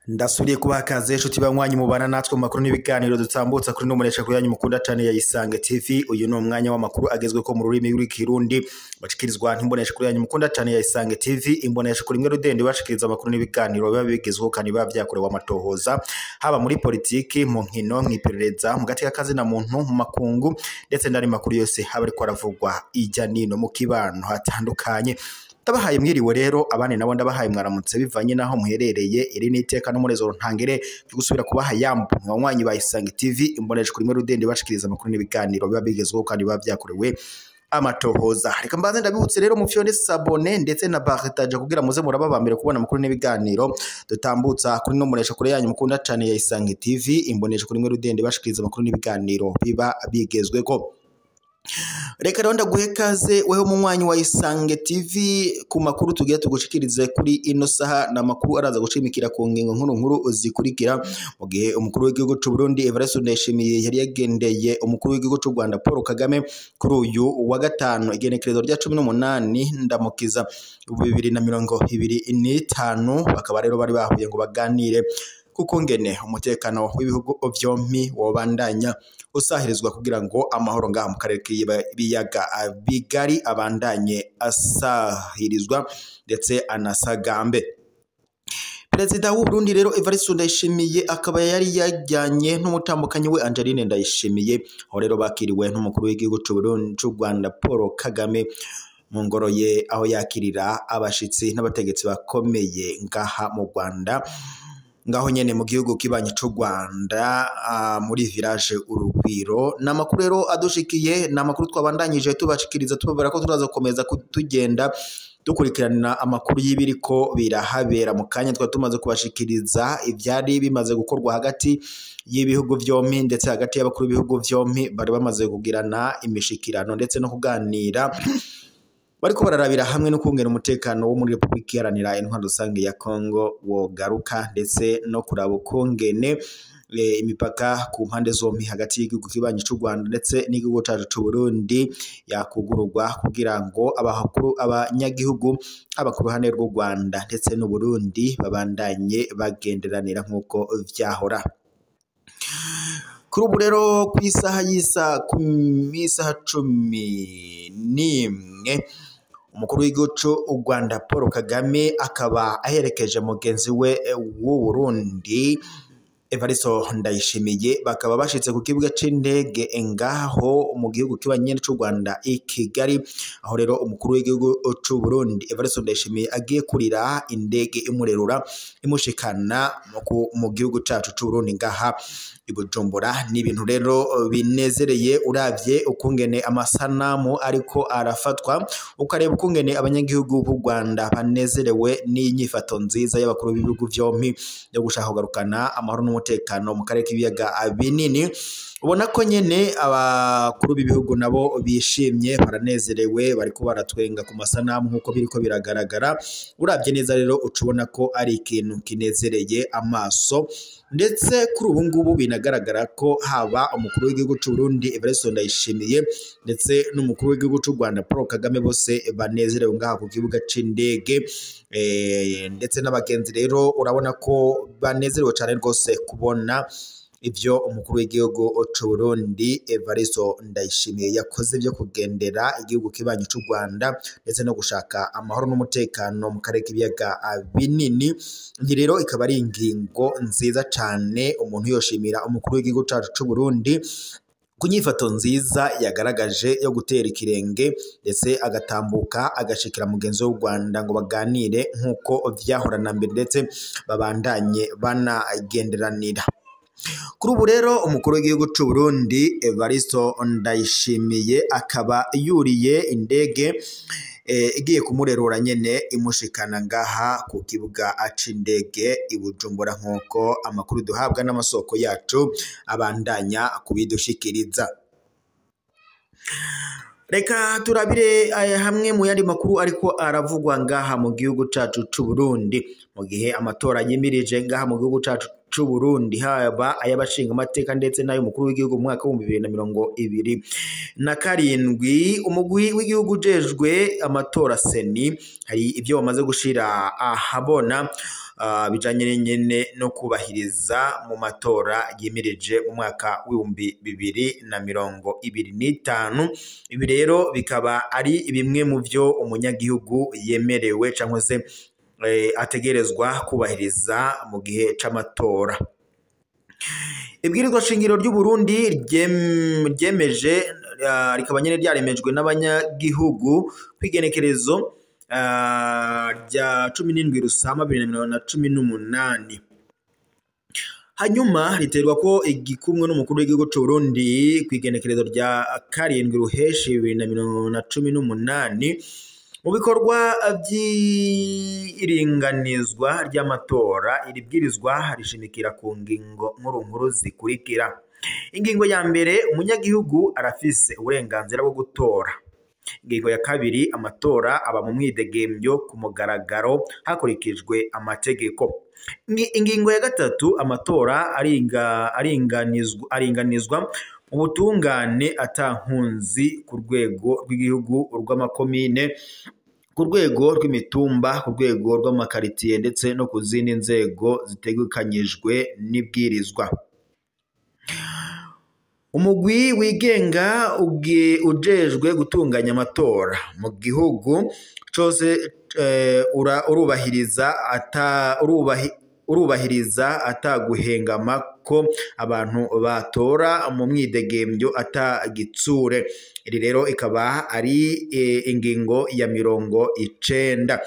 Ndasuriye kubaha kaze inshuti banywanyi mubana natwe mu makuru n'ibiganiro dutambutsa kuri n'umunesha kuri yanyu mukunda cyane ya Isange TV. Uyu ni umwanya w'amakuru agezweko mu rurimi rw'ikirundi bashikirizwa n'imbonesha kuri yanyu mukunda cyane ya Isange TV. Imbonesha kuri imwe rudende bashikiriza amakuru n'ibiganiro biba bigezweho kandi biba vyakorewe amatohoza, haba muri politiki, mu nkino, mw'iperereza, mu gateka kazi na muntu, mu makungu, ndetse n'andi makuru yose haba ariko aravugwa ijya nino mu kibano hatandukanye. Ndabahaye mwiriwe rero, abandi nabo ndabahaye mwaramutse bivanye naho muherereye. Iri ni iteka n'umurezero ntangere byo gusubira kubaha yambu mwanywanyi ba Isange TV, imbonesha kuri rudende bashikiriza amakuru n'ibiganiro biba bigezweho kandi biba vyakorewe amatohoza. Reka mbanze ndabibutse rero mufyonde sabone ndetse na partage kugira muze muraba mbere kubona amakuru n'ibiganiro dutambutsa kuri no muresha kuri yanyu mukunda cyane ya Isange TV, imbonesha kuri rudende bashikiriza amakuru n'ibiganiro biba bigezweko. Reka rero ndaguhe kaze weho munywanyi wa Isange TV ku makuru tugiye tugushikirize kuri ino saha. Na makuru araza gushimikira ku ngingo nkuru nkuru zikurikira. Mu gihe umukuru w'igihugu c'u Burundi Evariste Ndayishimiye yari yagendeye umukuru w'igihugu c'u Rwanda Paul Kagame kuri uyu wa gatanu igenekerezo rya 18 ndamukiza 2025, bakaba rero bari bahuye ngo baganire kuko ngene umutekano w'ibihugu vyompi wobandanya usahirizwa kugira ngo amahoro ngaha mu karere k'ibiyaga bigari abandanye asahirizwa ndetse anasagambe. Perezida w'u Burundi rero Evariste Ndayishimiye akaba yari yajyanye n'umutambukanyi we Angeline Ndayishimiye, aho rero bakiriwe n'umukuru w'igihugu c'u Burundi c'u Rwanda Paul Kagame mu ngoro ye, aho yakirira abashitsi n'abategetsi bakomeye ngaha mu Rwanda, ngaho nyene mu gihugu kibanyi c'u Rwanda muri village Urugwiro. N'amakuru rero adushikiye, n'amakuru twabandanyije tubashikiriza, tubabara ko turaza gukomeza tugenda dukurikirana amakuru y'ibiriko birahabera. Mu kanya twari tumaze kubashikiriza ivyari bimaze gukorwa hagati y'ibihugu vyompi ndetse hagati y'abakuru b'ibihugu vyompi, bari bamaze kugirana imishikirano ndetse no kuganira bariko bararabira hamwe no kungera umutekano wo muri Republika Iharanira Intwaro Rusange ya Kongo wogaruka, ndetse no kuraba ukungene imipaka ku mpande zompi hagati y'igihugu kibanyi c'u Rwanda ndetse n'igihugu cacu c'u Burundi yakugururwa kugira ngo abakuru abanyagihugu haba ku ruhande rw'u Rwanda ndetse n'u Burundi babandanye bagenderanira nk'uko vyahora. Kuri ubu rero ku isaha y'isa ku isaha 11 umukuru w'igihugu c'u Rwanda Paul Kagame akaba aherekeje mugenzi we w'u Burundi Evariste Ndayishimiye, bakaba bashitse ku kibuga c'indege ngaho mu gihugu kibanyi c'u Rwanda i Kigali, aho rero umukuru w'igihugu c'u Burundi Evariste Ndayishimiye agiye kurira indege imurerura imushikana mu gihugu cacu c'u Burundi ngaha i Bujumbura. Ni ibintu rero binezereye uravye ukungene amasanamu ariko arafatwa, ukareba ukungene abanyagihugu b'u Rwanda banezerewe n'inyifato nziza y'abakuru b'ibihugu vyompi yo gushaka kugarukana amahoro n'umutekano mu karere k'ibiyaga binini. Ubona ko nyene abakuru b'ibihugu nabo bishimye, baranezerewe, bariko baratwenga ku masanamu nkuko biriko biragaragara. Uravye neza rero ucubona ko ari ikintu kinezereye amaso, ndetse kuri ubu ngubu binagaragara ko haba umukuru w'igihugu c'u Burundi Evariste Ndayishimiye ndetse n'umukuru w'igihugu c'u Rwanda Paul Kagame bose banezerewe ngaha ku kibuga c'indege, ndetse n'abagenzi rero urabona ko banezerewe cane rwose kubona ivyo umukuru w'igihugu c'u Burundi Evariste Ndayishimiye yakoze byo kugendera igihugu kibanyi c'u Rwanda ndetse no gushaka amahoro n'umutekano mu karere k'ibiyaga binini. Iyi rero ikaba ari ingingo nziza cane umuntu yoshimira umukuru w'igihugu cacu c'u Burundi ku nyifato nziza yagaragaje yo gutera ikirenge ndetse agatambuka agashikira mugenzi w'u Rwanda ngo baganire nk'uko vyahorana mbere, ndetse babandanye banagenderanira. Kuri ubu rero umukuru w'igihugu c'u Burundi Evariste Ndayishimiye akaba yuriye indege igiye kumurerura nyene imushikana ngaha ku kibuga c'indege i Bujumbura, nk'uko amakuru duhabwa n'amasoko yacu abandanya kubidushikiriza. Reka turabire hamwe mu yandi makuru ariko aravugwa ngaha mu gihugu cacu c'u Burundi, mu gihe amatora yimirije ngaha mu gihugu cacu c'u Burundi, haba ay'abashinga amateka ndetse n'ay'umukuru w'igihugu mu mwaka w'ibihumbi 2027. Umugwi w'igihugu ujejwe amatora CENI hari ibyo bamaze gushira ahabona bijanye nyene no kubahiriza mu matora yimirije mu mwaka w'2025. Ibi rero bikaba ari bimwe mu vyo umunyagihugu yemerewe cyangwa se ategerezwa kubahiriza mu gihe c'amatora. Ibwirizwa shingiro ry'u Burundi ryemeje, rikaba nyene ryaremejwe n'abanyagihugu kw'igenekerezo rya 17 Rusama 2018, hanyuma riterwa ko igikumwe n'umukuru w'igihugu c'u Burundi kw'igenekerezo rya 7 Ruheshi 2018. Mu bikorwa by'iringanizwa ry'amatora, iri bwirizwa rishimikira ku ngingo nkuru nkuru zikurikira. Ingingo ya mbere, umunyagihugu arafise uburenganzira bwo gutora. Ingingo ya kabiri, amatora aba mu mwidegemvyo ku mugaragaro hakurikijwe amategeko. Ingingo ya gatatu, amatora aringanizwa mu butungane atankunzi ku rwego rw'igihugu, urw'amakomine, ku rwego rw'imitumba, ku rwego rw'amakaritiye ndetse no ku zindi nzego zitegekanyijwe n'ibwirizwa. Umugwi wigenga ujejwe gutunganya amatora mu gihugu cose urubahiriza ataguhengama ko abantu batora mu mwidegemvyo atagitsure. Iri rero ikaba ari ingingo ya 90.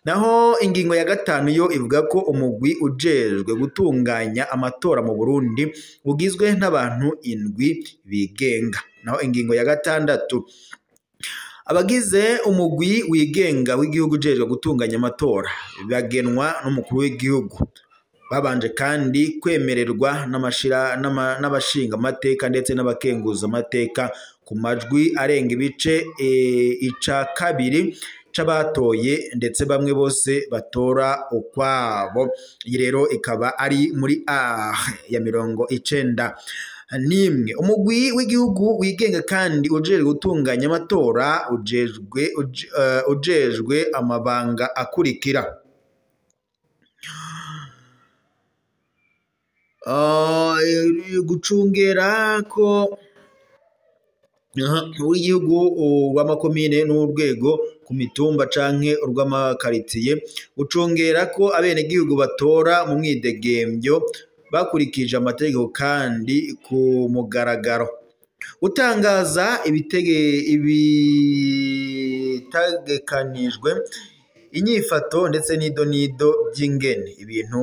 Naho ingingo ya 5 yo ivuga ko umugwi ujejwe gutunganya amatora mu Burundi ugizwe n'abantu 7 bigenga. Naho ingingo ya 6, abagize umugwi wigenga w'igihugu ujejwe gutunganya amatora bagenwa n'umukuru w'igihugu, babanje kandi kwemererwa n'abashinga amateka ndetse n'abakenguza amateka ku majwi arenga ibice ica kabiri c'abatoye, ndetse bamwe bose batora ukwabo. Iyi rero ikaba ari muri A ya 91. Umugwi w'igihugu wigenga kandi ujejwe gutunganya amatora ujejwe amabanga akurikira: gucungera ko w'igihugu rw'amakomine n'urwego ku mitumba canke urw'amakaritiye, gucungera ko abenegihugu batora mu mwidegemvyo bakurikije amategeko kandi ku mugaragaro, gutangaza ibitegekanijwe, inyifato ndetse n'idonido by'ingene ibintu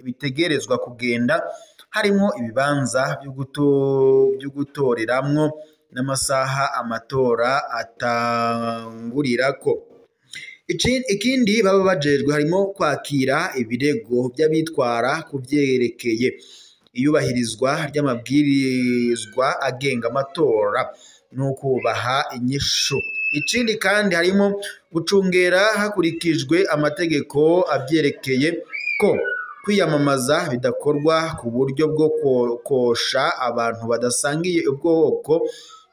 bitegerezwa kugenda, harimo ibibanza byo gutoreramwo n'amasaha amatora atangurirako. Ikindi baba bajejwe harimo kwakira ibirego by'abitwara ku vyerekeye iyubahirizwa ry'amabwirizwa agenga amatora n'ukubaha inyishu. Ikindi kandi harimo gucungera hakurikijwe amategeko avyerekeye ko kwiyamamaza bidakorwa ku buryo bwo kosha abantu badasangiye ubwoko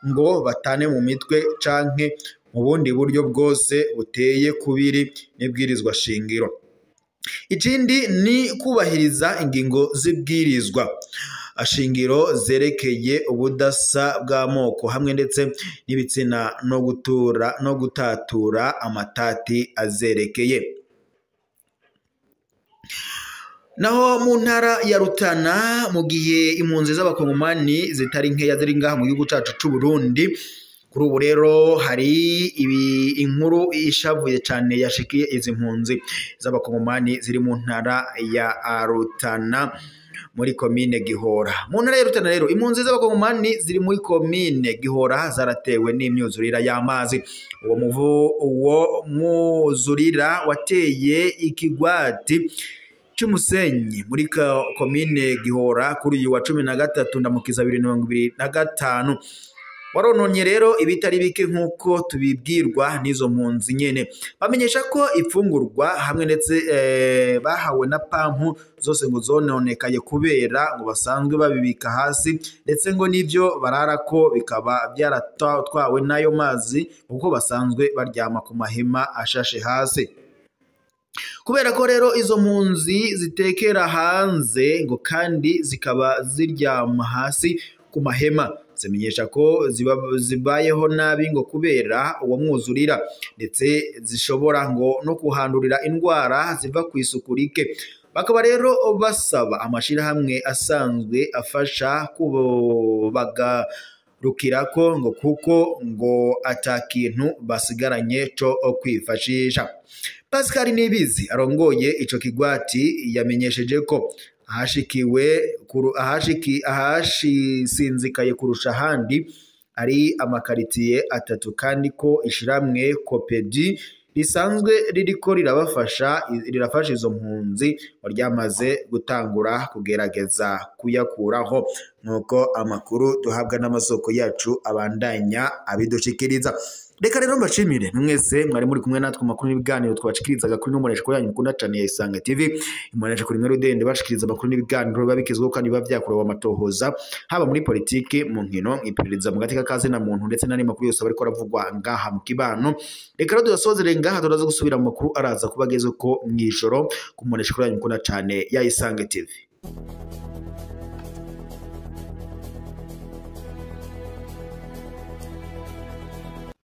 ngo batane mu mitwe canke mu bundi buryo bwose buteye kubiri n'ibwirizwa shingiro. Ikindi ni kubahiriza ingingo z'ibwirizwa shingiro zerekeye ubudasa bw'amoko hamwe ndetse n'ibitsina no gutura no gutatura amatati azerekeye. Naho mu ntara ya Rutana, mu gihe impunzi z'abakongomani zitari nkeya ziri ngaha mu gihugu cacu c'u Burundi, kuri ubu rero hari inkuru ishavuye cane yashikiye izi mpunzi z'abakongomani ziri mu ntara ya Rutana muri komine Gihora. Mu ntara ya Rutana rero impunzi z'abakongomani ziri muri komine Gihora zaratewe n'imyuzurira y'amazi. Uwo mwuzurira wateye ikigwati c'umusenyi muri komine Gihora kuri uyu wa 13 Ndamukiza 2025. Warononye rero ibitari bike nk'uko tubibwirwa n'izo mpunzi nyene. Bamenyesha ko ifungurwa hamwe ndetse bahawe na pampu zose ngo zononekaye kubera ngo basanzwe babibika hasi, ndetse ngo n'ivyo bararako bikaba byaratwawe n'ayo mazi kuko basanzwe baryama ku mahema ashashe hasi. Kubera ko rero izo mpunzi zitekera hanze ngo kandi zikaba ziryama hasi ku mahema, zimenyesha ko zibayeho nabi ngo kubera uwo mwuzurira, ndetse zishobora ngo no kuhandurira indwara ziva ku isuku rike. Bakaba rero basaba amashirahamwe asanzwe afasha kubagarukirako ngo kuko ngo ata kintu basigaranye co kwifashisha. Pascal Nibizi arongoye ico kigwati yamenyesheje ko ahashisinzikaye kurusha ahandi ari amakaritiye 3, kandi ko ishiramwe Kopedi risanzwe ririko rirafasha izo mpunzi ryamaze gutangura kugerageza kuyakuraho, nk'uko amakuru duhabwa n'amasoko yacu abandanya abidushikiriza. Reka rero mbashimire mwese mwari muri kumwe natwe makuru n'ibiganiro twabashikirizaga kuri n'umunesha kuri yanyu mukunda cyane ya Isange TV. Imunesha kuri mwe rudende bashikiriza amakuru n'ibiganiro biba bikizweho kandi biba vyakorewe amatohoza, haba muri politiki, mu nkino, iperereza mu gateka kazi na muntu, ndetse n'andi makuru yose ariko aravugwa ngaha mu kibano. Reka rero dusozere ngaha, turaza gusubira mu makuru araza kubageza ko mw'ijoro ku munesha kuri yanyu mukunda cyane ya Isange TV.